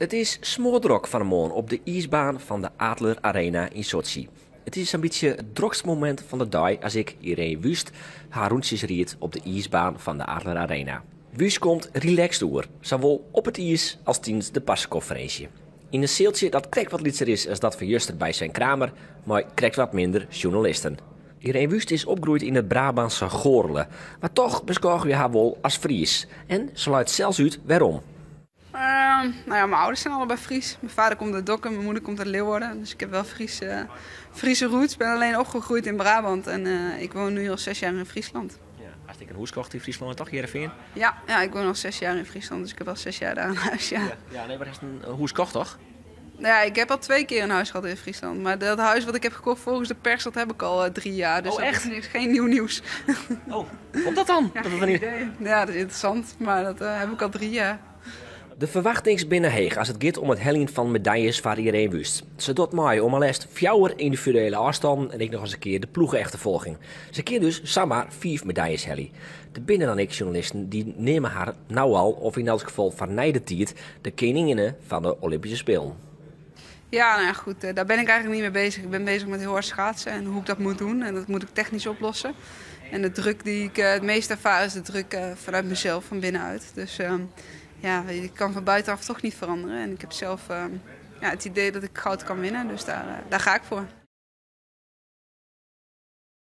It is smoardrok fan 'e moarn op de iisbaan fan de Adler Arena yn Sotsji. It is sa'n bytsje it drokste momint fan de dei as ik, Ireen Wüst, har rûntsjes ried op de iisbaan fan de Adler Arena. Wüst komt relaxed oer, sawol op it iis as tidens de parsekonferinsje. Yn in sealtsje dat krekt wat lytser is as dat fan juster by Sven Kramer, mei krekt wat minder sjoernalisten. Ireen Wüst is opgroeid yn it Brabantse Goorle, mar toch beskôgje wy har wol as Fries. En se leit sels út wêrom. Nou ja, mijn ouders zijn allebei Fries. Mijn vader komt uit Dokkum, mijn moeder komt uit Leeuwarden. Dus ik heb wel Friese roots. Ik ben alleen opgegroeid in Brabant en ik woon nu al 6 jaar in Friesland. Ja, hast ek in hûs kocht yn Fryslân, toch, Hearrenfean? Ja, ik woon al 6 jaar in Friesland, dus ik heb al 6 jaar daar een huis, ja. Ja, nee, mar hast in hûs kocht, toch? Nou ja, ik heb al twee keer een huis gehad in Friesland. Maar dat huis wat ik heb gekocht volgens de pers, dat heb ik al 3 jaar. Dus Oh, dat echt? is niks, geen nieuw nieuws. Oh, komt dat dan? Ja, Dat het geen niet- idee. Ja, dat is interessant, maar dat heb ik al 3 jaar. De ferwachtings binne heech as it giet om it heljen fan medaljes foar Ireen Wüst. Se docht mei oan mar leafst fjouwer yndividuele ôfstannen en ek noch ris in kear de ploege-efterfolging. Se kin dus samar fiif medaljes helje. Der binne dan ek sjoernalisten dy't neame har no al, of yn elts gefal foar nei de tiid, de keninginne fan de Olympyske Spelen. Ja, nou ja, goed, daar ben ik eigenlijk niet mee bezig. Ik ben bezig met heel hard schaatsen en hoe ik dat moet doen. En dat moet ik technisch oplossen. En de druk die ik het meest ervaar is de druk vanuit mezelf, van binnenuit. Dus ja, ik kan van buitenaf toch niet veranderen. En ik heb zelf, ja, het idee dat ik goud kan winnen, dus daar ga ik voor.